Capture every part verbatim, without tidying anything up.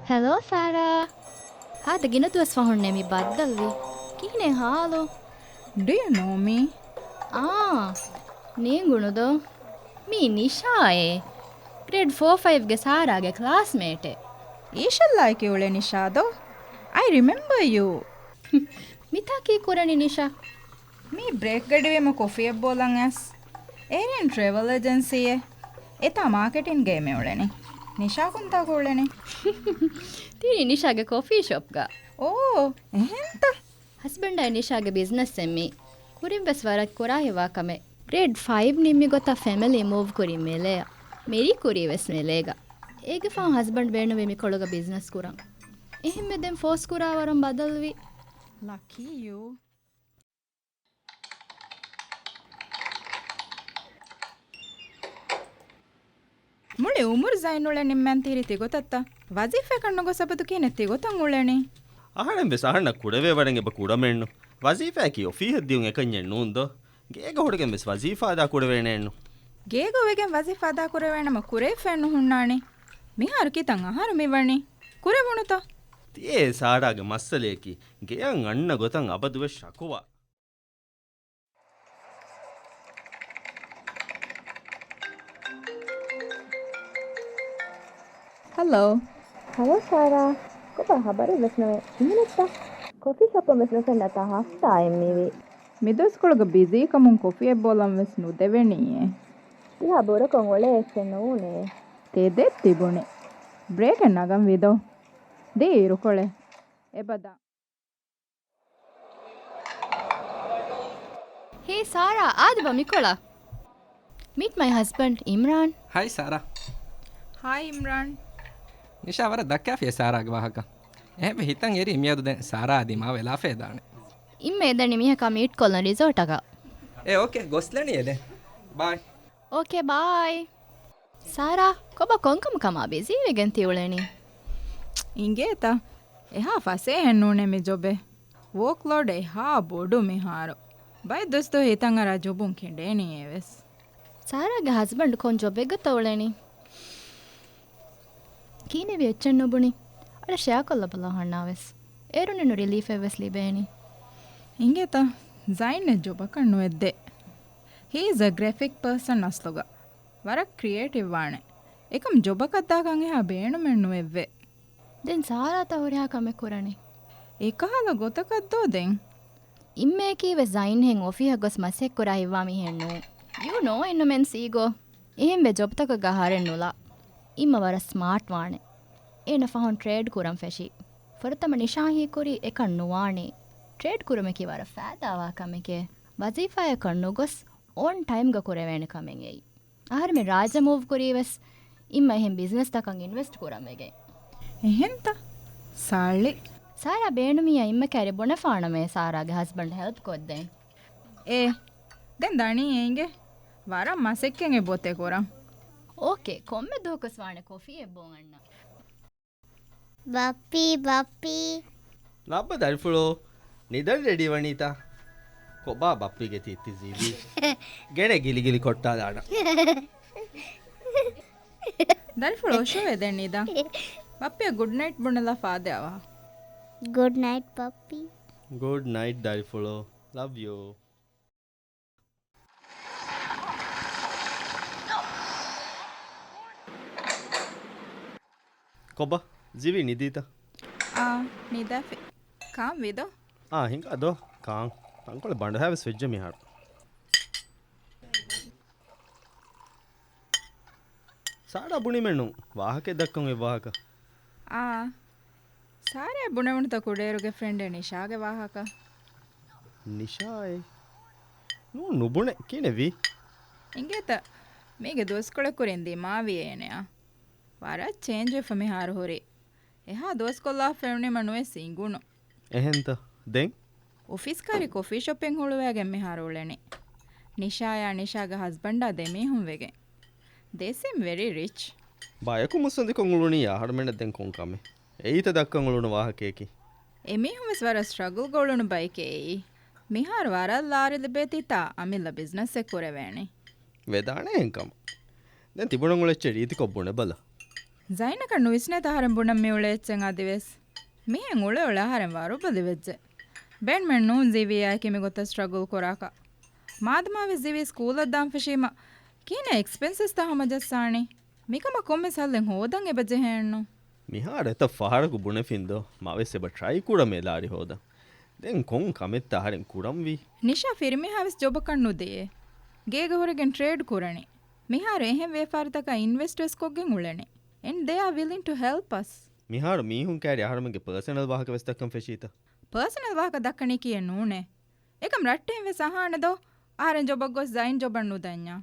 ހެލޯ ސާރާ. ހާދަ ގިނަ ދުވަސް ފަހުންނޭ މި ބައްދަލުވީ. ކިހިނެއް ހާލު؟ Do you know me? އާ، ނޭނގުނުދޯ؟ މީ ނިޝާއޭ. ގްރޭޑް ފޯ ފައިވްގެ ސާރާގެ ކްލާސްމޭޓެއް. އީޝައްލާ އެކި އުޅެ ނިޝާދޯ؟ I remember you. މިތާ ކީ ކުރަނީ ނިޝާ؟ މީ ބްރޭކް ގަޑިވީމަ ކޮފީއެއް ބޯލަން އައިސް. އޭރިއަން ޓްރެވަލް އެޖެންސީއެއް. އެތާ މާކެޓިންގައި މި އުޅެނީ. ނިޝާ ކޮންތާކު އުޅެނީ؟ ތިރީ ނިޝާގެ ކޮފީ ޝޮޕްގަ. އޯ، އެހެންތަ؟ ހަސްބަންޑާއި ނިޝާގެ ބިޒްނަސްއެއް މީ. ކުރިން ވެސް ވަރަށް ކުރާ ހިތްވާ ކަމެއް. ގްރޭޑް ފައިވް ނިންމި ގޮތަށް ފެމިލީ މޫވް ކުރީ މެލޭއަށް. މެރީ ކުރީ ވެސް މެލޭގަ. އޭގެ ފަހުން ހަސްބަންޑް ބޭނުންވީ މިކޮޅުގަ ބިޒްނަސް ކުރަން. އެހެންވެ ދެން ފޯސް ކުރާ ވަރަށް ބަދަލުވީ. Lucky you. މުޅި އުމުރު ޒައިން އުޅެނީ މި ތިރި ތިގޮތަށްތަ؟ ވަޒީފާއަކަށް ނުގޮސް އަބަދު ކިހިނެއް ތިގޮތަށް އުޅެނީ؟ އަހަރެން ވެސް އަހަންނަށް ކުޑަވޭ ވަރަށް އެބަ ކުޑަމެއްނު. ވަޒީފާއަކީ އޮފީހަށް ދިޔުން އެކަންޏެއް ނޫން ދޯ؟ ގޭގަ ހުރެގެން ވެސް ވަޒީފާ އަދާ ކުރެވޭނެއެއްނު. ގޭގަ ވެގެން ވަޒީފާ އަދާ ކުރެވޭނަމަ ކުރެވިފައެއް ނުހުންނާނެ. މިހާރު ކިތަން އަހަރު މިވަނީ؟ ކުރެވުނުތަ؟ ތިޔޭ ސާރާގެ މައްސަލަޔަކީ ގެޔަށް އަންނަ ގޮތަށް އަބަދުވެސް ޝަކުވާ. ހަލޯ. ހަލޯ ސާރާ. ކޮބާ ހަބަރެއް ވެސް ނުވޭ. ކިހިނެއްތަ؟ ކޮފީ ޝޮޕުން ވެސް ނުފެންނަތާ ހަފްތާއެއް މިވީ. މިދުވަސްކޮޅުގަ ބިޒީކަމުން ކޮފީއެއް ބޯލަން ވެސް ނުދެވެނީއޭ. ތިހާ ބުރަކޮށް އުޅޭ އެއްޗެއް ނޫނޭ. ތެދެއް ތިބުނީ. ބްރޭކެއް ނަގަން ވީދޯ. ދޭ އިރުކޮޅެއް. އެބަދާ. ހޭ ސާރާ، އާދެބަ މިކޮޅަށް. Meet my husband, އިމްރާން. ހައި ސާރާ. ހާއި އިމްރާން. ނިޝާ ވަރަށް ދައްކާފިޔޭ ސާރާގެ ވާހަކަ. އެހެންވެ ހިތަށް އެރީ މިއަދު ދެން ސާރާ ދިމާވެލާފައި ދާނެ. އިންމެ އެދަނީ މީހަކާ މީޓް ކޮށްލަން ރިސޯޓަކަށް. އޭ އޯކޭ، ގޮސްލަނީ އެދެން. ބާއި. އޯކޭ، ބާއި. ސާރާ، ކޮބާ ކޮންކަމަކާ މާ ބިޒީވެގެން ތި އުޅެނީ؟ އިނގޭތަ؟ އެހާ ފަސޭހައެއް ނޫނޭ މި ޖޮބެއް. ވޯކްލޯޑް އެހާ ބޮޑު މިހާރު. ބައެއް ދުވަސް ދުވަހު ހިތަށް އަރާ ޖޮބުން ކެނޑޭނީއޭ ވެސް. ސާރާގެ ހަސްބަންޑް ކޮން ޖޮބެއްގަތަ އުޅެނީ؟ ކިހިނެއްވީ އެއްޗެއް ނުބުނި؟ އަޅަ ޝެއާ ކޮށްލަބަލަ އަހަންނާ ވެސް. އޭރުންނެއްނު ރިލީފެއް ވެސް ލިބޭނީ. އިނގޭތަ؟ ޒައިން އެއް ޖޮބަކަށް ނުއެއްދޭ. ހީ އިޒް އަ ގްރެފިކް ޕާސަން އަސްލުގަ. ވަރަށް ކްރިއޭޓިވް ވާނެ. އެކަމް ޖޮބަކަށް ދާކަން އެހާ ބޭނުމެއް ނުވެއްވޭ. ދެން ސާރާތަ ހުރިހާ ކަމެއް ކުރަނީ؟ އެކަހަލަ ގޮތަކަށް ދޯ ދެން؟ އިންމެއަކީ ވެސް ޒައިންހެން އޮފީހަށް ގޮސް މަސައްކަތް ކުރާ ހިތްވާ މީހެއް ނޫން. ޔޫ ނޯ އެންނުމެންސް އީގޯ. އެހެންވެ ޖޮބްތަކުގަ އަހަރެން ނުލާ. އިންމަ ވަރަށް ސްމާޓް ވާނެ. އޭނަ ފަހުން ޓްރޭޑް ކުރަން ފެށީ. ފުރަތަމަ ނިޝާ ހީކުރީ އެކަން ނުވާނޭ. ޓްރޭޑް ކުރުމަކީ ވަރަށް ފައިދާވާ ކަމެކޭ. ވަޒީފާއަކަށް ނުގޮސް އޯން ޓައިމްގަ ކުރެވޭނެ ކަމެއް އެއީ. އަހަރެމެން ރާއްޖެ މޫވް ކުރީ ވެސް އިންމަ އެހެން ބިޒްނަސްތަކަށް އިންވެސްޓް ކުރަން ވެގެން. އެހެންތަ؟ ސާޅި. ސާރާ ބޭނުމިއްޔާ އިންމަ ކައިރި ބުނެފާނަމޭ ސާރާގެ ހަސްބަންޑް ހެލްޕް ކޮށްދޭން. އޭ، ދެން ދަނީ އޭނގެ. ވަރަށް މަސައްކަތް އެބައޮތޭ ކުރަން. އޯކޭ، ކޮންމެ ދުވަހަކުވެސް ވާނެ ކޮފީއެއް ބޯން އަންނަ. ބައްޕީ، ބައްޕީ. ލައްބަ ދަރިފުޅޯ، ނިދަން ރެޑީ ވަނީތަ؟ ކޮބާ ބައްޕީގެ ތިއްތި ޖީބީ؟ ގެނެ ގިލިގިލި ކޮށްޓާލާނަ. ދަރިފުޅޯ އޮށޯވޭ ދެން ނިދަން. ބައްޕިއަށް ގުޑް ނައިޓް ބުނެލާ ފާދައަވާ. ގުޑް ނައިޓް ބައްޕީ. ގުޑް ނައިޓް ދަރިފުޅޯ. ލަވް ޔޫ. ކޮބާ؟ ޖީބީ ނިދީތަ؟ އާ، ނިދާފި. ކާން ވީދޯ؟ އާ، ހިނގާ ދޯ. ކާން. ތަންކޮޅެއް ބަނޑުހައި ވެސް ވެއްޖެ މިހާރު. ސާރާ ބުނީމެއްނު ވާހަކައެއް ދައްކަން އޮތް ވާހަކަ. އާ. ސާރާ ބުނެވުނުތަ ކުޑައިރުގެ ފްރެންޑެއް ނިޝާގެ ވާހަކަ؟ ނިޝާއޭ؟ ނޫން ނުބުނެ. ކިހިނެއްވީ؟ އިނގޭތަ؟ މީގެ ދުވަސްކޮޅެއް ކުރިން ދިމާވި އޭނަޔާ. ވަރަށް ޗޭންޖްވެފަ މިހާރު ހުރީ. އެހާ ދުވަސްކޮށްލާފައި އުނީމަ ނުވެސް އިނގުނު. އެހެންތަ؟ ދެން؟ އޮފީސް ކާރި ކޮފީ ޝޮޕެއް ހުޅުވައިގެން މިހާރު އުޅެނީ. ނިޝާޔާ ނިޝާގެ ހަސްބަންޑާ ދެމީހުން ވެގެން. They seem very rich. ބަޔަކު މުއްސަނދިކޮށް އުޅުނީ އަހަރުމެންނަށް ދެން ކޮން ކަމެއް؟ އެއީތަ ދައްކަން އުޅުނު ވާހަކަޔަކީ. އެމީހުން ވެސް ވަރަށް ސްޓްރަގުލްގަ އުޅުނު ބައެކޭ އެއީ. މިހާރު ވަރަށް ލާރި ލިބޭތީ ތާ އަމިއްލަ ބިޒްނަސްއެއް ކުރެވޭނީ. ވެދާނެ އެހެން ކަމަށް. ދެން ތިބުނަން އުޅެއްޗެއް ރީތިކޮށް ބުނެބަލަ. ޒައިނަކަށް ނުވިސްނޭތަ އަހަރެން ބުނަން މި އުޅޭ އެއްޗެއް އަދިވެސް. މިހެން އުޅެ އުޅެ އަހަރެން ވަރުބަލި ވެއްޖެ. ބޭނުމެއް ނޫން ޒީވީއާއެކީ މި ގޮތަށް ސްޓްރަގުލް ކުރާކަށް. މާދަމާވެސް ޒީވީ ސްކޫލަށް ދާން ފެށީމަ ކިހިނެއް އެކްސްޕެންސަސްތައް ހަމަޖައްސާނީ؟ މިކަމަށް ކޮންމެސް ހައްލެއް ހޯދަން އެބަ ޖެހޭނު. މިހާރު އެތައް ފަހަރަކު ބުނެފިންދޯ، މަވެސް އެބަ ޓްރައި ކުރަމޭ ލާރި ހޯދަން. ދެން ކޮން ކަމެއްތަ އަހަރެން ކުރަންވީ؟ ނިޝާ ފިރިމީހާވެސް ޖޮބަކަށް ނުދެޔޭ. ގޭގަ ހުރެގެން ޓްރޭޑް ކުރަނީ. މިހާރު އެހެން ވިޔަފާރިތަކަށް އިންވެސްޓް ވެސް ކޮށްގެން އުޅެނީ. And they are willing to help us. މިހާރު މީހުން ކައިރި އަހަރުމެންގެ ޕާސަނަލް ވާހަކަ ވެސް ދައްކަން ފެށީތަ؟ ޕާސަނަލް ވާހަކަ ދައްކަނީ ކިޔެއް ނޫނޭ. އެކަމް ރައްޓެހިން ވެސް އަހާނެ ދޯ، އަހަރެން ޖޮބަށް ގޮސް ޒައިން ޖޮބަށް ނުދަންޏާ.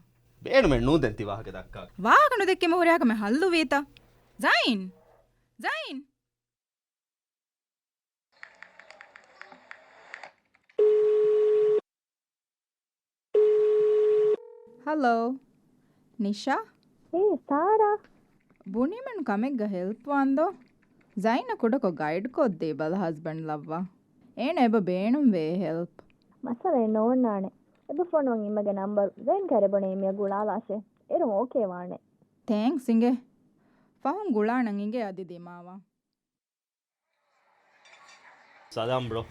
ބޭނުމެއް ނޫން ދެން ތި ވާހަކަ ދައްކާ. ވާހަކަ ނުދެއްކީމަ ހުރިހާ ކަމެއް ހައްލުވީތަ؟ ޒައިން! ޒައިން! ހަލޯ. ނިޝާ؟ އޭ، ސާރާ. ބުނީމެން ކަމެއްގަ ހެލްޕް ވާންދޯ؟ ޒައިނަށް ކުޑަކޮށް ގައިޑް ކޮށްދީ ބަލަ ހަސްބަންޑް ލައްވާ. އޭނަ އެބަ ބޭނުންވޭ ހެލްޕް. މައްސަލައެއް ނޯންނާނެ. އެބަ ފޮނުވަން އިއްމަގެ ނަމްބަރު. ޒައިން ކައިރި ބުނޭ އިއްމަ ގުޅާލާށޭ. އޭރުން އޯކޭ ވާނެ. ތޭންކްސް އިނގޭ. ފަހުން ގުޅާނަން އިނގޭ އަދި ދިމާވާ. ސަލާމް ބްރޯ.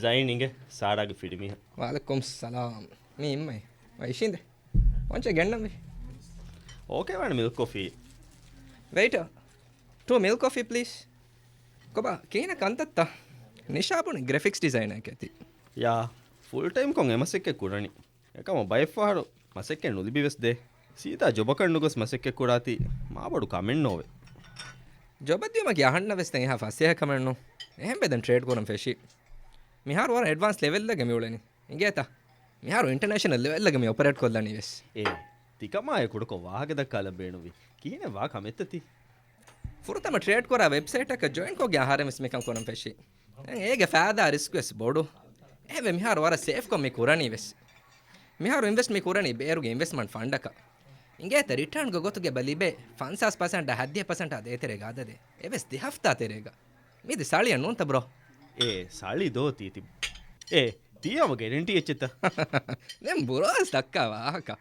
ޒައިން އިނގޭ ސާރާގެ ފިރިމީހާ. ވަޢަލައިކުމް ސަލާމް. މީ އިއްމައި. އޮތް އިށީނދެ. ވަންޗަ ގެންނަންވީ. އޯކޭ ވާނެ މިލްކް ކޮފީ. ވެއިޓަރ. ޓޫ މިލްކް ކޮފީ ޕްލީޒް. ކޮބާ ކިހިނެއް ކަންތައްތަ؟ ނިޝާ ބުނި ގްރެފިކްސް ޑިޒައިނަރެކޭތީ. ޔާ، ފުލް ޓައިމްކޮށް އެ މަސައްކަތް ކުރަނީ. އެކަމަށް ބައެއްފަހަރު މަސައްކަތް ނުލިބިވެސް ދޭ. ސީދާ ޖޮބަކަށް ނުގޮސް މަސައްކަތް ކުރާތީ މާބޮޑު ކަމެއްނޯވެ. ޖޮބަށް ދިޔުމަކީ އަހަންނަށް ވެސް ދެން އެހާ ފަސޭހަ ކަމެއްނޫ. އެހެންވެ ދެން ޓްރޭޑް ކުރަން ފެށީ. މިހާރު ވަރަށް އެޑްވާންސް ލެވެލްއެއްގަ މިއުޅެނީ. އިނގޭތަ؟ މިހާރު އިންޓަނޭޝަނަލް ލެވެލްއެއްގަ މި އޮޕަރޭޓް ކޮށްލަނީ ވެސް. އޭ، ތިކަމާއެކު ކުޑަކޮށް ވާހަކަ ދައްކާލަން ބޭނުންވީ. ކިހިނެއް ވާ ކަމެއްތަ ތީ؟ ފުރަތަމަ ޓްރޭޑް ކުރާ ވެބްސައިޓަކަށް ޖޮއިން ކޮށްގެން އަހަރެން ވެސް މިކަން ކުރަން ފެށީ. ދެން އޭގެ ފައިދާ ރިސްކް ވެސް ބޮޑު. އެހެންވެ މިހާރު ވަރަށް ސޭފްކޮށް މި ކުރަނީ ވެސް. މިހާރު އިންވެސްޓް މި ކުރަނީ ބޭރުގެ އިންވެސްޓްމަންޓް ފަންޑަކަށް. އިނގޭތަ ރިޓާންގެ ގޮތުގެ އެބަ ލިބޭ ފަންސާސް ޕަސެންޓާ ހައްދިހަ ޕަސެންޓާ ދޭތެރޭގަ އަދަދެއް. އެވެސް ދެ ހަފްތާ ތެރޭގަ. މީ ދެ ސަޅިއަށް ނޫންތަ ބްރޯ؟ އޭ، ސަޅި ދޯ ތީ ތި. އޭ، ތީ ހަމަ ގެރެންޓީ އެއްޗެއްތަ؟ ދެން ބުރޯސް ދައްކާ ވާހަކަ.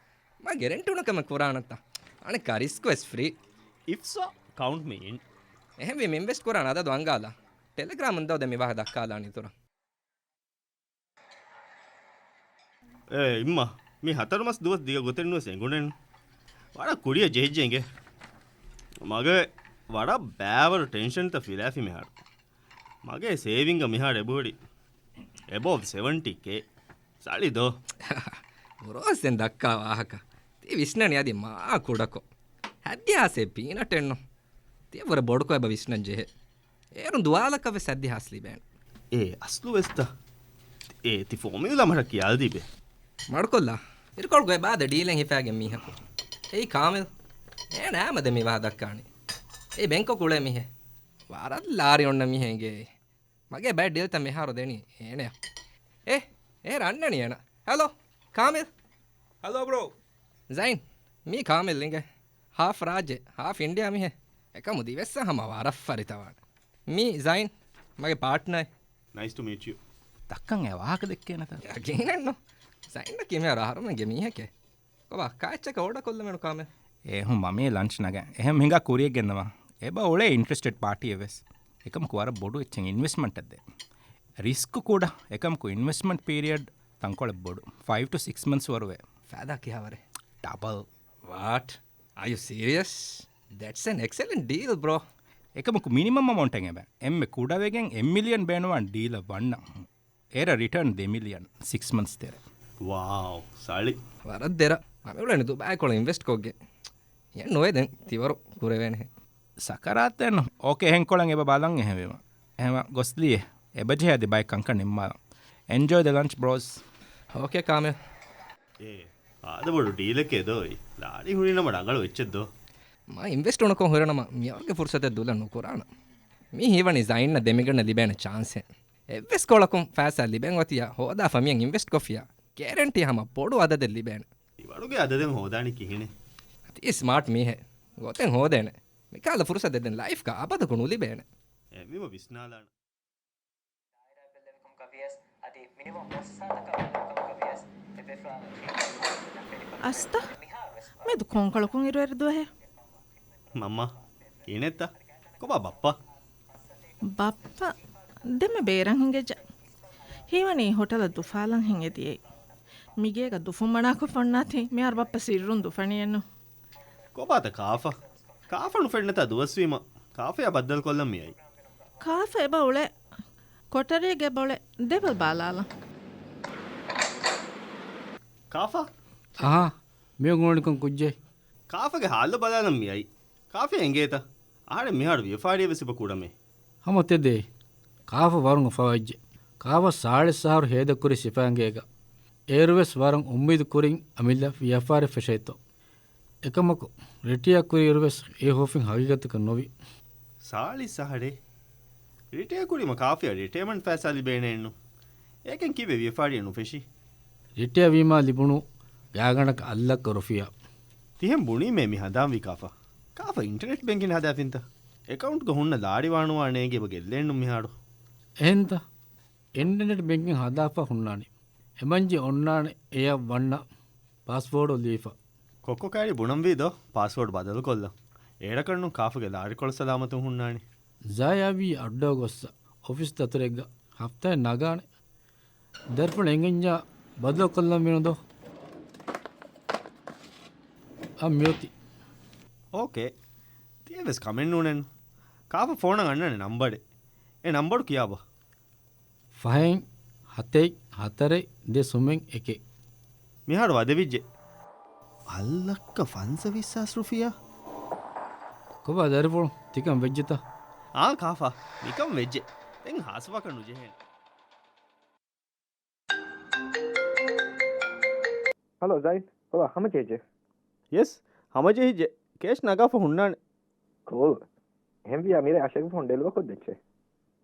މަ ގެރެންޓީ ނުކަމެއް ކުރާނަތަ؟ އަނެއްކާ ރިސްކް ވެސް ފްރީ. އިފް ސޯ، ކައުންޓް މީ އިން. އެހެންވީމަ އިންވެސްޓް ކުރާނެ އަދަދު އަންގާލާ. ޓެލެގްރާމުން ދޯ ދެން މި ވާހަކަ ދައްކާލާނީ އިތުރަށް. އޭ އިއްމަ، މި ހަތަރު މަސް ދުވަސް ދިގަ ގޮތެއްނުވެސް އެނގުނެއްނު. ވަރަށް ކުރިއަށް ޖެހިއްޖެ އިނގޭ. މަގޭ ވަރަށް ބައިވަރު ޓެންޝަންތައް ފިލާފި މިހާރު. މަގޭ ސޭވިންގ މިހާރު އެބަހުރި އެބޯވް ސެވެންޓީ ކޭ. ސަޅި ދޯ. ބުރޯސް ދެން ދައްކާ ވާހަކަ. ތި ވިސްނަނީ އަދި މާ ކުޑަކޮށް. ހައްދިހާސް އެއް ޕީނަޓެއްނު. ތިޔަށްވުރެ ބޮޑުކޮށް އެބަ ވިސްނަން ޖެހޭ. އޭރުން ދުވާލަކަށް ވެސް ހައްދިހާސް ލިބޭނެ. އޭ އަސްލު ވެސްތަ؟ އޭ ތި ފޯމިއުލާ މަށަށް ކިޔާލަދީބެ. މަޑުކޮށްލާ. އިރުކޮޅުގަ އެބާދަ ޑީލެއް ހިފާގެން މީހަކު. އެއީ ކާމިލް. އޭނަ އާމަދެ މި ވާހަ ދައްކާނީ. އެއީ ބެންކޮށް އުޅޭ މީހެއް. ވަރަށް ލާރި އޮންނަ މީހެއް އިނގޭ. މަގޭ ބައެއް ޑީލްތައް މިހާރު ދެނީ އޭނަޔަށް. އޭ، އޭރަ އަންނަނީ އޭނަ. ހެލޯ، ކާމިލް. ހެލޯ، ބްރޯ. ޒައިން، މީ ކާމިލް އިނގޭ. ހާފް ރާއްޖެ، ހާފް އިންޑިއާ މީހެއް. އެކަމު ދިވެއްސަށް ހަމަ ވަރަށް ފަރިތަވާނެ. މީ ޒައިން، މަގޭ ޕާޓްނަރެއް. ނައިސް ޓު މީޓް ޔޫ. ދައްކަން އެ ވާހަކަ ދެއްކޭނެތަ؟ ޔަގީނެއްނު. ޒައިންއަކީ މިހާރު އަހަރުމެންގެ މީހެކޭ. ކޮބާ، ކާއެއްޗަކަށް އޯޑަ ކޮށްލަމެނު ކާމެ؟ އޭ ހުން މަމީ ލަންޗް ނަގަން. އެހެން ހިނގާ ކުރިއެއް ގެންނަވާ. އެބަ އުޅޭ އިންޓްރެސްޓެޑް ޕާޓީއެއް ވެސް. އެކަމަކު ވަރަށް ބޮޑު އެއްޗެއް އިންވެސްޓްމަންޓެއް ދޭ. ރިސްކް ކުޑަ، އެކަމަކު އިންވެސްޓްމަންޓް ޕީރިއަޑް ތަންކޮޅެއް ބޮޑު. ފައިވް ޓު ސިކްސް މަންތްސް ވަރުވޭ. ފައިދާ ކިހާވަރެއް؟ ޑަބަލް. ވާޓް؟ Are you serious? That's an excellent deal, bro. އެކަމަކު މިނިމަމް އަމައުންޓެއް އެބަ. އެންމެ ކުޑަވެގެން އެއް މިލިއަން ބޭނުންވާން ޑީލަށް ވަންނަ. އޭރަށް ރިޓާން ދެ މިލިއަން ސިކްސް މަންތްސް ތެރޭ. ވާއު، ސަޅި. ވަރަށް ދެރަ. މަމި އުޅެނީ ދުބާއިކޮޅު އިންވެސްޓް ކޮށްގެން. އެއް ނުވޭ ދެން ތިވަރު ކުރެވޭނެހެން. ސަކަރާތެއްނު. އޯކޭ އެހެންކޮޅެއް އެބަ ބަލަން އެހެންވީމަ. އެހެންވާ ގޮސްލިއޭ. އެބަޖެހޭ އަދި ބައެއް ކަންކަން ނިންމާލަން. Enjoy the lunch, bros. އޯކޭ ކާމިލް. އޭ، އާދަ ބޮޑު ޑީލެކޭ ދޯ އެއީ. ލާރި ހުރި ނަމަ ރަނގަޅު އެއްޗެއް ދޯ. މަ އިންވެސްޓް ނުކޮށް ހުރެނަމަ މިވަރުގެ ފުރުސަތެއް ދުލަށް ނުކުރާނަ. މީ ހީވަނީ ޒައިންއަށް ދެމިގަނޑަށް ލިބޭނެ ޗާންސެއް. އެއްވެސް ކޮޅަކުން ފައިސާ ލިބެން އޮތިޔާ ހޯދާފަ މިއަށް އިންވެސްޓް ކޮށްފިޔާ ގެރެންޓީ ހަމަ ބޮޑު އަދަދެއް ލިބޭނެ. ތިވަރުގެ އަދަދެއް ހޯދާނީ ކިހިނެއް؟ ތީ ސްމާޓް މީހެއް. ގޮތެއް ހޯދޭނެ. މިކަހަލަ ފުރުސަތެއް ދެން ލައިފްގަ އަބަދަކު ނުލިބޭނެ. އެ، މިވަ ވިސްނާލާނަ. ދާއިރާ ބެއްލެވިކަމުގަ ވިޔަސް އަދި މިނިވަން މުއައްސަސާތަކަށް ބެއްލެވިކަމުގަ ވިޔަސް އެ ބޭފުޅާ އަސްތަ؟ މިއަދު ކޮންކަޅަކުން އިރުއެރި ދުވަހެއް؟ މަންމާ، ކިހިނެއްތަ؟ ކޮބާ ބައްޕަ؟ ބައްޕަ؟ ދެންމެ ބޭރަށް ހިނގައްޖެ. ހީވަނީ ހޮޓަލަށް ދުފާލަން ހެން އެދިޔައީ. މިގޭގަ ދުފުން މަނާކޮށް ފޮންނާތީ މިހާރު ބައްޕަ ސިއްރުން ދުފަނިއެއްނު. ކޮބާތަ ކާފަ؟ ކާފަ ނުފެންނަތާ ދުވަސްވީމަ ކާފަޔާ ބައްދަލުކޮށްލަން މިއައީ. ކާފަ އެބަ އުޅޭ. ކޮޓަރީގަ އެބަ އުޅޭ. ދެބަލް ބާލާލަން. ކާފަ؟ އަހާ، މި އުނގޫނިކޮން ކުއްޖެއް. ކާފަގެ ހާލު ބަލާލަން މިއައީ. ކާފަ އެނގޭތަ؟ އަހަރެން މިހާރު ވިޔަފާރިއެއް ވެސް އެބަ ކުޑަމޭ. ހަމަ ތެދޭ. ކާފަ ވަރުން އުފަވައްޖެ. ކާފަ ސާޅީސް އަހަރު ހޭދަކުރި ސިފައިނގޭގަ. އޭރުވެސް ވަރަށް އުއްމީދު ކުރިން އަމިއްލަ ވިޔަފާރި ފެށޭތޯ. އެކަމަކު، ރިޓަޔާ ކުރިއިރުވެސް އެ ހޮފިން ހަގީގަތަކަށް ނުވި. ސާޅީސް އަހަރެއް؟ ރިޓަޔާ ކުރީމަ ކާފަޔަށް ރިޓަޔަމަންޓް ފައިސާ ލިބޭނެއެއްނު. އޭކަން ކީއްވެ ވިޔަފާރިއެއް ނުފެށީ؟ ރިޓަޔާ ވީމާ ލިބުނު ގާތްގަނޑަކަށް އަށް ލައްކަ ރުފިޔާ. ތިހެން ބުނީމޭ މި ހަނދާންވީ ކާފަ. ކާފަ އިންޓަރނެޓް ބެންކިން ހަދާފިންތަ؟ އެކައުންޓްގަ ހުންނަ ލާރި ވާނުވާ ނޭނގެ އެބަ ގެއްލޭނު މިހާރު. އެހެންތަ؟ އިންޓަރނެޓް ބެންކިން ހަދާފަ ހުންނާނީ. އެމަންޖެ އޮންނާނެ އެއަށް ވަންނަ ޕާސްވޯޑު ލީފަ. ކޮއްކޮ ކައިރި ބުނަންވީ ދޯ ޕާސްވޯޑް ބަދަލުކޮށްލަން. އޭރަކަށްނު ކާފަގެ ލާރިކޮޅު ސަލާމަތުން ހުންނާނީ. ޒާޔާވީ އައްޑޯ ގޮއްސަ އޮފީސް ދަތުރެއްގަ ހަފްތާއެއް ނަގާނެ. ދަރިފުޅު އެނގެންޏާ ބަދަލުކޮށްލަން ވީނު ދޯ. އަ މިއޮތީ. އޯކޭ. ތިޔަވެސް ކަމެއް ނޫނެއްނު. ކާފަ ފޯނަށް އަންނާނެ ނަންބަރެއް. އެ ނަންބަރު ކިޔާބަ. ފަހެއް ހަތެއް ހަތަރެއް ދެ ސުމެއް އެކެއް. މިހާރު ވަދެވިއްޖެ. އަށް ލައްކަ ފަންސަވީސް ހާސް ރުފިޔާ. ކޮބާ ދަރިފުޅު ތިކަން ވެއްޖެތަ؟ އާ ކާފަ، މިކަން ވެއްޖެ. ދެން ހާސްވާކަށް ނުޖެހޭނެ. ހަލޯ ޒައިދް، ކޮބާ ހަމަޖެހިއްޖެ؟ ޔެސް، ހަމަޖެހިއްޖެ. ކޭޝް ނަގާފަ ހުންނާނެ. ކޫލް. އެހެންވިޔާ މިރޭ އަށެއްގެ ފޯން ޑެލިވަރ ކޮށްދެއްޗޭ.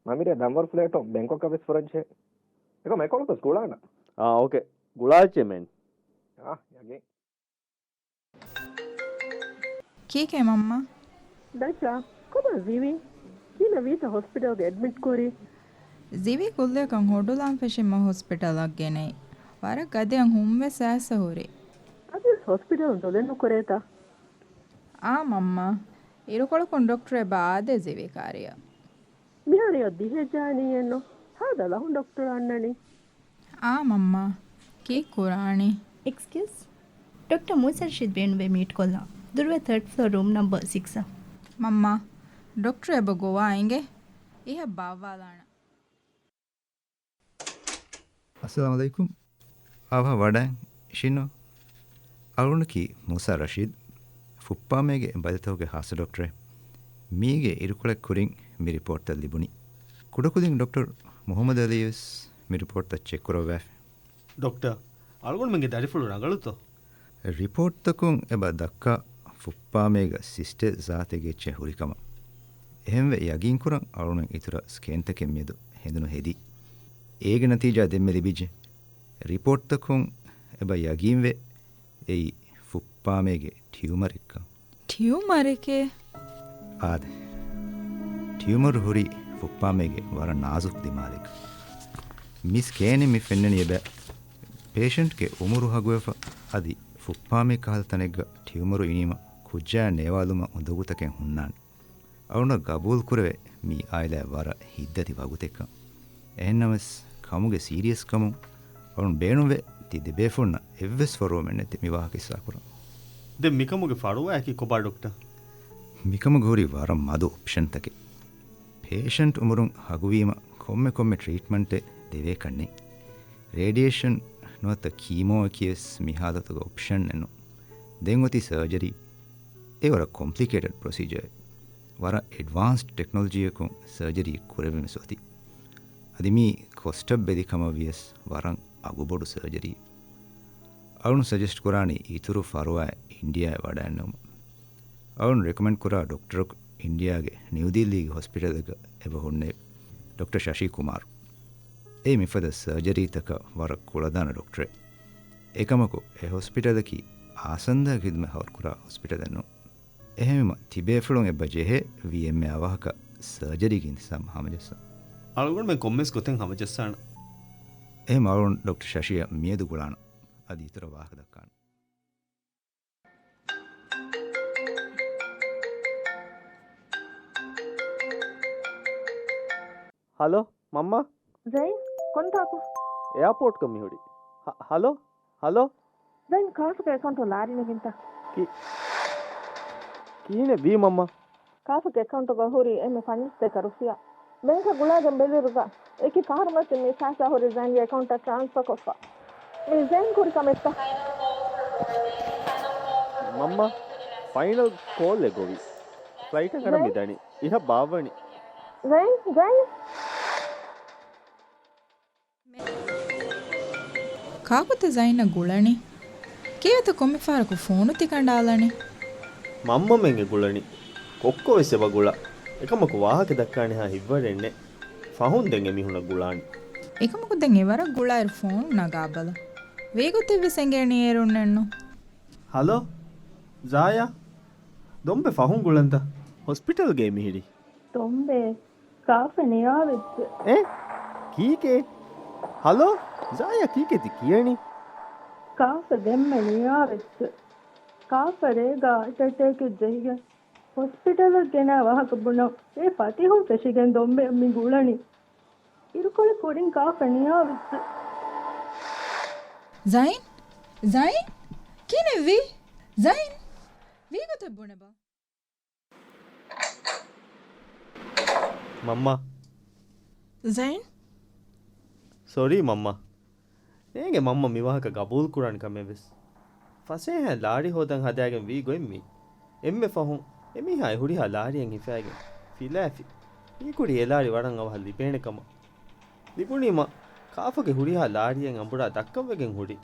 މަ މިރޭ ދަންވަރު ފްލައިޓު ބެންކޮކަށް ވެސް ފުރައްޖެ. އެކަމަ އެކޮޅަކަސް ގުޅާނަ. އާ، އޯކޭ. ގުޅާއްޗޭ މެން. އާ، ޔަގީން. ކީކޭ މަންމާ؟ ދައްޗާ، ކޮބާ ޒިވީ؟ ކިހިނެއް ވީތަ ހޮސްޕިޓަލްގަ އެޑްމިޓް ކުރީ؟ ޒިވީ ކުއްލިއަކަށް ހޮޑުލާން ފެށި މަ ހޮސްޕިޓަލަށް ގެނައީ. ވަރަށް ގަދައަށް ހުން ވެސް އައިސް ހުރި. އަދިވެސް ހޮސްޕިޓަލުން ދޮލެއް ނުކުރޭތަ؟ އާ މަންމާ، އިރުކޮޅަކުން ޑޮކްޓަރު އެބަ އާދޭ ޒިވީ ކާރިއަށް. މިހާރު އެއަށް ދިހައެއް ޖަހާނީއެއްނު. ހާދަ ލަހުން ޑޮކްޓަރު އަންނަނީ. އާ މަންމާ، ކީއް ކުރާނީ؟ އެކްސްކިއުޒް؟ ޑޮކްޓަރ މޫސާ ރަޝީދު ބޭނުންވޭ މީޓް ކޮށްލާ. ދުރުވޭ ތަރްޑް ފްލޯ ރޫމް ނަމްބަރ ސިކްސް އަށް. މަންމާ، ޑޮކްޓަރު އެބަ ގޮވާ އިނގޭ. އިހަށް ބާއްވާލާނަން. އައްސަލާމު ޢަލައިކުމް. އާވާ ވަޑައިން ޝިނޯ. އަޅުގަނޑަކީ މޫސާ ރަޝީދު، ފުއްޕާމޭގެ ބަލިތަކުގެ ހާއްސަ ޑޮކްޓަރެއް. މީގެ އިރުކޮޅެއް ކުރިން މި ރިޕޯޓްތައް ލިބުނީ. ކުޑަކުދިން ޑޮކްޓަރ މުޙައްމަދު ޢަލީ ވެސް މި ރިޕޯޓްތައް ޗެކް ކުރައްވާފި. ޑޮކްޓަރ، އަޅުގަނޑުމެންގެ ދަރިފުޅު ރަނގަޅުތޯ؟ ރިޕޯޓްތަކުން އެބަ ދައްކާ ފުއްޕާމޭގަ ސިސްޓެއް ޒާތެއްގެ އެއްޗެއް ހުރިކަމަށް. އެހެންވެ ޔަގީންކުރަން އަޅުގަނޑު އިތުރަށް ސްކޭންތަކެއް މިއަދު ހެދުނު ހެދީ. އޭގެ ނަތީޖާ ދެންމެ ލިބިއްޖެ. ރިޕޯޓްތަކުން އެބަ ޔަގީންވެ އެއީ ފުއްޕާމޭގެ ޓިއުމަރެއްކަން. ޓިއުމަރެކޭ؟ އާދެ. ޓިއުމަރު ހުރީ ފުއްޕާމޭގެ ވަރަށް ނާޒުކު ދިމާލެއްގަ. މި ސްކޭނިން މި ފެންނަނީ އެބަ ޕޭޝަންޓްގެ އުމުރު ހަގުވެފަ އަދި ފުއްޕާމޭ ކަހަލަ ތަނެއްގަ ޓިއުމަރު އިނީމަ ކުއްޖާއަށް ނޭވާލުމަށް އުނދަގޫތަކެއް ހުންނާނެ. އަޅުންނަށް ގަބޫލުކުރެވޭ މީ އާއިލާއަށް ވަރަށް ހިތްދަތި ވަގުތެއްކަން. އެހެންނަމަވެސް، ކަމުގެ ސީރިއަސްކަމުން އަޅުން ބޭނުންވޭ ތި ދެބޭފުޅުންނަށް އެއްވެސް ފަރުވަމެއް ނެތި މި ވާހަކަ އިސްލާހްކުރަން. ދެން މިކަމުގެ ފަރުވާއަކީ ކޮބާ ޑޮކްޓަރ؟ މިކަމުގެ ހުރި ވަރަށް މަދު އޮޕްޝަންތަކެއް. ޕޭޝަންޓް އުމުރުން ހަގުވީމަ ކޮންމެ ކޮންމެ ޓްރީޓްމަންޓެއް ދެވޭކަށް ނެތް. ރޭޑިއޭޝަން ނުވަތަ ކީމޯއަކީވެސް މި ހާލަތުގަ އޮޕްޝަންއެއް ނޫން. ދެން އޮތީ ސަރޖަރީ. އެ ވަރަށް ކޮމްޕްލިކޭޓެޑް ޕްރޮސީޖަރެއް. ވަރަށް އެޑްވާންސްޑް ޓެކްނޮލޮޖީއަކުން ސަރޖަރީ ކުރެވެމެސް އޮތީ. އަދި މީ ކޮސްޓަށް ބެލި ކަމަށް ވިޔަސް ވަރަށް އަގުބޮޑު ސަރޖަރީ. އަޅުން ސަޖެސްޓް ކުރާނީ އިތުރު ފަރުވާއެއް އިންޑިޔާއަށް ވަޑައިންނެވުމަށް. އަޅުން ރެކޮމެންޑް ކުރާ ޑޮކްޓަރަކު އިންޑިޔާގެ ނިއުދިއްލީގެ ހޮސްޕިޓަލެއްގަ އެބަ ހުންނެވި ޑޮކްޓަރ ޝަޝީ ކުމާރު. އެ މިފަދަ ސަރޖަރީތަކަށް ވަރަށް ކުޅަދާނަ ޑޮކްޓަރެއް. އެކަމަކު، އެ ހޮސްޕިޓަލަކީ އާސަންދާގެ ޚިދުމަތް ހަވަރުކުރާ ހޮސްޕިޓަލެއް ނޫން. އެހެންވީމަ ތިބޭފުޅުން އެއްބަ ޖެހޭ ވީ އެންމެ އަވަހަކަށް ސަރޖަރީގެ އިންތިޒާމް ހަމަޖައްސަން. އަޅުގަނޑުމެން ކޮންމެސް ގޮތެއް ހަމަޖައްސާނަން. އެހެން އަޅުގަނޑު ޑޮކްޓަރ ޝަޝީއަށް މިއަދު ގުޅާނަން. އަދި އިތުރަށް ވާހަކަ ދައްކާނަން. ހަލޯ، މަންމާ. ޒައިން، ކޮންތާކު؟ އެއާޕޯޓްގަ މިހުރީ. ހަ-، ހަލޯ، ހަލޯ. ޒައިން، ކާފަގެ އެކައުންޓު ލާރިނެގިންތަ؟ ކި-، ކިހިނެއް ވީ މަންމާ؟ ކާފަގެ އެކައުންޓުގަ ހުރި އެންމެ ފަންސަތޭކަ ރުފިޔާ. ބޭންކަށް ގުޅާގެން ބެލިއިރުގަ، އެކި ފަހަރު މަތިން މި ފައިސާ ހުރީ ޒައިންގެ އެކައުންޓަށް ޓްރާންސްފާ ކޮށްފަ. މި ޒައިން ކުރި ކަމެއްތަ؟ މަންމާ، ފައިނަލް ކޯލްއެއް ގޮވި. ފްލައިޓަށް އަރަން ޒައިން؟ މިދަނީ. އިހަށް ބާއްވަނީ. ޒައިން، ޒައިން. ކާކުތަ ޒައިންއަށް ގުޅަނީ؟ ކީއްވެތަ ކޮންމެ ފަހަރަކު ފޯނު ތި ކަނޑާލަނީ؟ މަންމަމެން އެ ގުޅަނީ. ކޮއްކޮ ވެސް އެބަ ގުޅާ. އެކަމަކު ވާހަކަ ދައްކާނެހާ ހިތްވަރެއް ނެތް. ފަހުން ދެން އެމީހުނަށް ގުޅާނީ. އެކަމަކު ދެން އެވަރަށް ގުޅާއިރު ފޯނު ނަގާބަލަ. ވީގޮތެއްވެސް އެނގޭނީ އޭރުންނެއްނު. ހަލޯ، ޒާޔާ. ދޮންބެ ފަހުން ގުޅަންތަ؟ ހޮސްޕިޓަލްގައި މިހިރީ. ދޮންބެ، ކާފަ ނިޔާވެއްޖެ. އެ؟ ކީކޭ؟ ހަލޯ؟ ޒާޔާ ކީކޭ ތި ކިޔަނީ؟ ކާފަ ދެންމެ ނިޔާވެއްޖެ. ކާފަ ރޭގަ ހާޓްއެޓޭކެއް ޖެހިގެން ހޮސްޕިޓަލަށް ގެނައި ވާހަކަ ބުނަން އެ ފަތިހުން ފެށިގެން ދޮންބެ މި ގުޅަނީ. އިރުކޮޅެއް ކުރިން ކާފަ ނިޔާވެއްޖެ. ޒައިން؟ ޒައިން؟ ކިހިނެއްވީ؟ ޒައިން؟ ވީގޮތެއް ބުނެބަ. މަންމާ. ޒައިން؟ ސޮރީ މަންމާ. ނޭނގެ މަންމަ މިވާހަކަ ގަބޫލުކުރާނެ ކަމެއްވެސް. ފަސޭހައިން ލާރި ހޯދަން ހަދާގެން ވީ ގޮތް މީ. އެންމެ ފަހުން އެމީހާ އެ ހުރިހާ ލާރިއެއް ހިފައިގެން ފިލާފި. މީކުރީ އެ ލާރި ވަރަށް އަވަހަށް ލިބޭނެ ކަމަށް. ލިބުނީމަ ކާފަގެ ހުރިހާ ލާރިއެއް އަނބުރާ ދައްކަން ވެގެން ހުރި.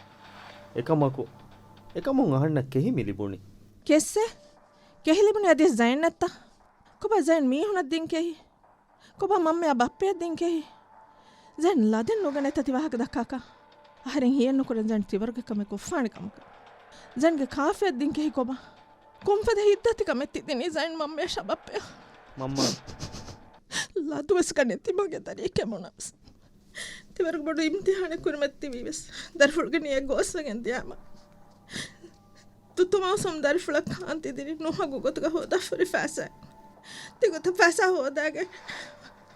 އެކަމަކު، އެކަމުން އަހަންނަށް ކެހި މި ލިބުނީ. ކެއްސެ؟ ކެހި ލިބުނީ އަދިވެސް ޒައިންއަށްތަ؟ ކޮބާ ޒައިން މީހުނަށް ދިން ކެހި؟ ކޮބާ މަންމަޔާ ބައްޕަޔަށް ދިން ކެހި؟ ޒައިން ލަދެއް ނުގަނޭތަ ތި ވާހަކަ ދައްކާކަށް؟ އަހަރެން ހިޔެއްނުކުރަން ޒައިން ތިވަރުގެ ކަމެއް ކޮށްފާނެ ކަމަކަށް. ޒައިންގެ ކާފަޔަށް ދިން ކެހި ކޮބާ؟ ކޮންފަދަ ހިތްދަތި ކަމެއް ތި ދިނީ ޒައިން މަންމަޔަށާ ބައްޕަޔަށް؟ މަންމާ. ލަދުވެސް ގަނެ ތި މަގޭ ދަރިއެއް ކެމުނަސް. ތިވަރުގެ ބޮޑު އިމްތިހާނެއް ކުރިމަތިވީވެސް. ދަރިފުޅުގެ ނިޔަތް ގޯސްވެގެން ދިޔާމަ. ދުތުމާސުމް ދަރިފުޅަށް ކާން ތި ދިނީ ނުހަގު ގޮތުގަ ހޯދާފަ ހުރި ފައިސާ. ތިގޮތަށް ފައިސާ ހޯދާގެން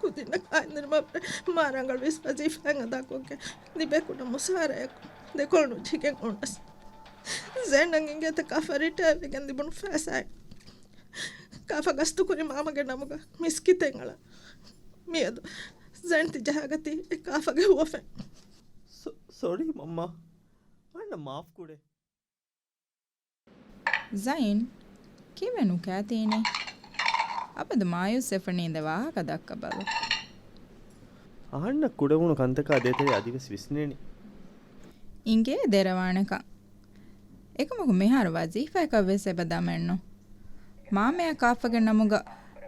ކުދިންނަކާ އިނދެރުމަށް މާ ރަނގަޅު ވިސް ވަޒީފާއެއް އަދާކޮށްގެން ލިބޭ ކުޑަ މުސާރައަކު ދެކޮޅު ނުޖެހިގެން އޮނަސް. ޒޭންއަށް އިނގޭތަ ކާފަ ރިޓަޔާވެގެން ލިބުނު ފައިސާއެއް ކާފަ ގަސްތުކުރި މާމަގެ ނަމުގަ މިސްކިތެއް އަޅަން. މިއަދު ޒޭން ތި ޖަހާގަތީ އެ ކާފަގެ ހުވަފެން. ސޮ-، ސޮރީ މަންމާ. އަހަންނަށް މާފް ކުރޭ. ޒައިން، ކީއްވެ ނުކާތީނީ؟ އަބަދު މާޔޫސްވެފަ ނީނދެ ވާހަކަ ދައްކަބަލަ. އަހަންނަށް ކުޑަވުނު ކަންތަކާ ދޭތެރޭ އަދިވެސް ވިސްނޭނީ. އިނގޭ ދެރަވާނެކަން. އެކަމަކު މިހާރު ވަޒީފާއަކަށްވެސް އެބަ ދަމެއްނު. މާމަޔާ ކާފަގެ ނަމުގަ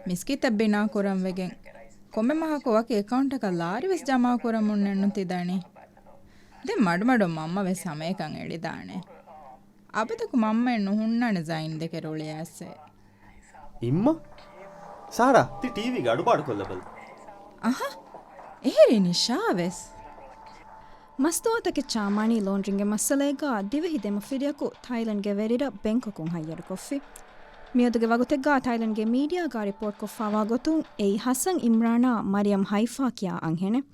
މިސްކިތެއް ބިނާކުރަން ވެގެން، ކޮންމެ މަހަކު ވަކި އެކައުންޓަކަށް ލާރިވެސް ޖަމާކުރަމުންނެއްނު ތި ދަނީ. ދެން މަޑުމަޑުން މަންމަވެސް ހަމައެކަން އެޅިދާނެ. އަބަދަކު މަންމައެއް ނުހުންނާނެ ޒައިން ދެކެ ރުޅިއައިސް. އިއްމަ؟ ސާރާ، ތި ޓީވީގަ އަޑުބާޑުކޮށްލަބަލަ. އަހަ، އެހެރީ ނިޝާވެސް. މަސްތުވާތަކެއްޗާ މަނީ ލޯންޑްރިންގެ މައްސަލައެއްގަ ދިވެހި ދެމަފިރިޔަކު ތައިލަންޑްގެ ވެރިރަށް ބެންކޮކުން ހައްޔަރުކޮށްފި. މިއަދުގެ ވަގުތެއްގަ ތައިލަންޑްގެ މީޑިއާގަ ރިޕޯޓްކޮށްފާވާ ގޮތުން އެއީ ހަސަން އިމްރާނާ މަރިޔަމް ހައިފާ ކިޔާ އަންހެނެއް.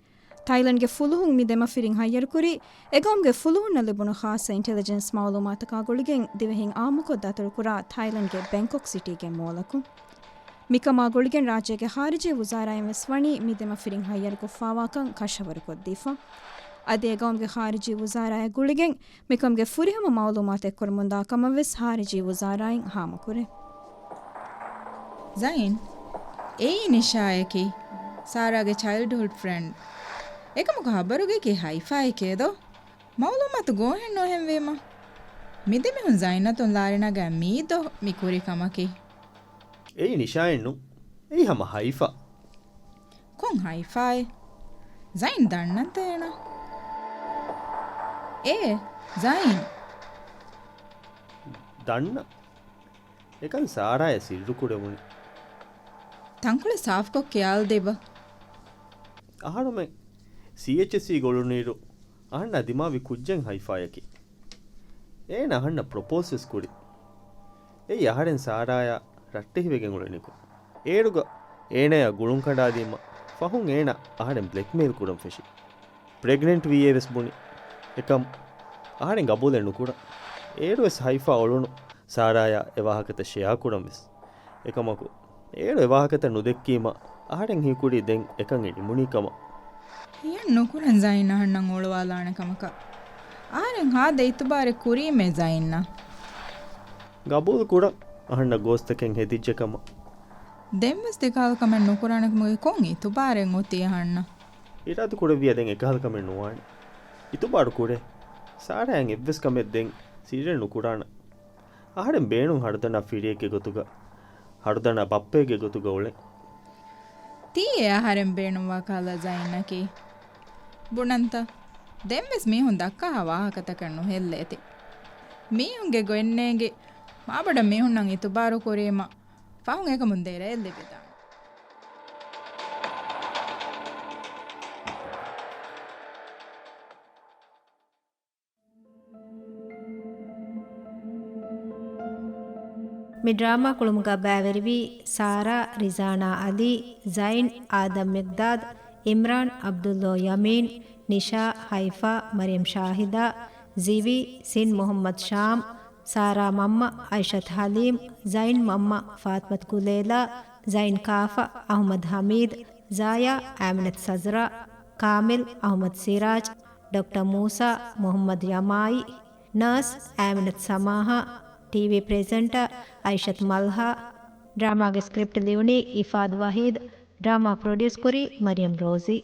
ތައިލަންޑްގެ ފުލުހުން މި ދެމަފިރިން ހައްޔަރުކުރީ، އެގައުމުގެ ފުލުހުންނަށް ލިބުނު ޚާއްޞަ އިންޓެލިޖެންސް މައުލޫމާތަކާ ގުޅިގެން ދިވެހިން އާއްމުކޮށް ދަތުރުކުރާ ތައިލަންޑްގެ ބެންކޮކް ސިޓީގެ މޯލަކުން. މިކަމާ ގުޅިގެން ރާއްޖޭގެ ޚާރިޖީ ވުޒާރާއިން ވެސް ވަނީ މި ދެމަފިރިން ހައްޔަރުކޮށްފާވާކަން ކަށަވަރުކޮށްދީފަ. އަދި އެގައުމުގެ ޚާރިޖީ ވުޒާރާއާ ގުޅިގެން މިކަމުގެ ފުރިހަމަ މައުލޫމާތު އެއްކުރަމުންދާ ކަމަށް ވެސް ޚާރިޖީ ވުޒާރާއިން ހާމަކުރޭ. ޒައިން، އެއީ ނިޝާއަކީ، ސާރާގެ ޗައިލްޑްހުޑް ފްރެންޑް. އެކަމަކު ޚަބަރުގައި ކީ ހައިފާއެކޭ ދޯ؟ މައުލޫމާތު ގޯހެއް ނޫހެންވީމަ. މިދެމީހުން ޒައިންއަތުން ލާރިނަގާ މީ ދޯ މި ކުރި ކަމަކީ؟ އެއީ ނިޝާއެއްނު. އެއީ ހަމަ ހައިފާ. ކޮން ހައިފާއެއް؟ ޒައިން ދަންނަންތަ އޭނަ؟ އޭ، ޒައިން. ދަންނަ؟ އެކަން ސާރާޔަށް ސިއްރު ކުރެވުނީ. ތަންކޮޅެއް ސާފުކޮށް ކިޔާލަދެއްވަ. އަހަރުމެން ސީއެޗްއެސްއީގަ އުޅުނުއިރު އަހަންނާ ދިމާވި ކުއްޖެއް ހައިފާޔަކީ. އޭނަ އަހަންނަށް ޕްރޮޕޯސް ވެސް ކުރި. އެއީ އަހަރެން ސާރާޔާ ރައްޓެހިވެގެން އުޅެނިކޮށް. އޭރުގަ އޭނަޔާ ގުޅުން ކަނޑާދީމަ ފަހުން އޭނަ އަހަރެން ބްލެކްމެއިލް ކުރަން ފެށި. ޕްރެގްނެންޓް ވީއޭ ވެސް ބުނި. އެކަމް އަހަރެން ގަބޫލެއް ނުކުރަން. އޭރުވެސް ހައިފާ އުޅުނު ސާރާޔާ އެ ވާހަކަތައް ޝެއާ ކުރަން ވެސް. އެކަމަކު، އޭރު އެ ވާހަކަތައް ނުދެއްކީމަ، އަހަރެން ހީކުރީ ދެން އެކަން އެ ނިމުނީ ކަމަށް. ހިޔެއް ނުކުރަން ޒައިން އަހަންނަށް އޮޅުވާލާނެ ކަމަކަށް. އަހަރެން ހާދަ އިތުބާރެއް ކުރީމޭ ޒައިންއަށް. ގަބޫލު ކުރަން އަހަންނަށް ގޯސްތަކެއް ހެދިއްޖެ ކަމަށް. ދެންވެސް ދެކަހަލަ ކަމެއް ނުކުރާނެ ކަމުގެ ކޮން އިތުބާރެއް އޮތީ އަހަންނަށް؟ އިރާދަ ކުރެއްވިއްޔާ ދެން އެކަހަލަ ކަމެއް ނުވާނެ. އިތުބާރު ކުރޭ. ސާރާއަށް އެއްވެސް ކަމެއް ދެން ސިއްރެއް ނުކުރާނަން. އަހަރެން ބޭނުން ހަރުދަނާ ފިރިއެއްގެ ގޮތުގަ، ހަރުދަނާ ބައްޕައެއްގެ ގޮތުގަ އުޅެން. ތީއޭ އަހަރެން ބޭނުންވާ ކަހަލަ ޒައިންއަކީ. ބުނަންތަ؟ ދެންވެސް މީހުން ދައްކާ ވާހަކަތަކެއް ނުހެއްލޭތި. މީހުންގެ ގޮތް ނޭނގި މާބޮޑަށް މީހުންނަށް އިތުބާރު ކުރީމަ ފަހުން އެކަމުން ދެރައެއް ލިބިދާނެ. މި ޑްރާމާ ކުޅުމުގަ ބައިވެރިވީ ސާރާ، ރިޒާނާ އަލީ، ޒައިން، އާދަމް މިގްދާދް، އިމްރާން، އަބްދުﷲ ޔަމީން، ނިޝާ، ހައިފާ، މަރިޔަމް ޝާހިދާ، ޒިވީ، ސިން މުޙައްމަދު ޝާމް، ސާރާ މަންމަ، އައިޝަތު ޙަލީމް، ޒައިން މަންމަ، ފާތިމަތު ގުލޭލާ، ޒައިން ކާފަ، އަޙްމަދު ޙަމީދު، ޒާޔާ، އާމިނަތު ސަޒްރާ، ކާމިލް، އަޙްމަދު ސިރާޖް، ޑޮކްޓަރ މޫސާ، މުޙައްމަދު ޔަމާއީ، ނާސް، އާމިނަތު ސަމާހާ، ޓީވީ ޕްރެޒެންޓަރ، އައިޝަތު މަލްހާ. ޑްރާމާގެ ސްކްރިޕްޓް ލިޔުނީ އިފާދު ވަޙީދު. ޑްރާމާ ޕްރޮޑިއުސް ކުރީ މަރިޔަމް ރޯޒީ.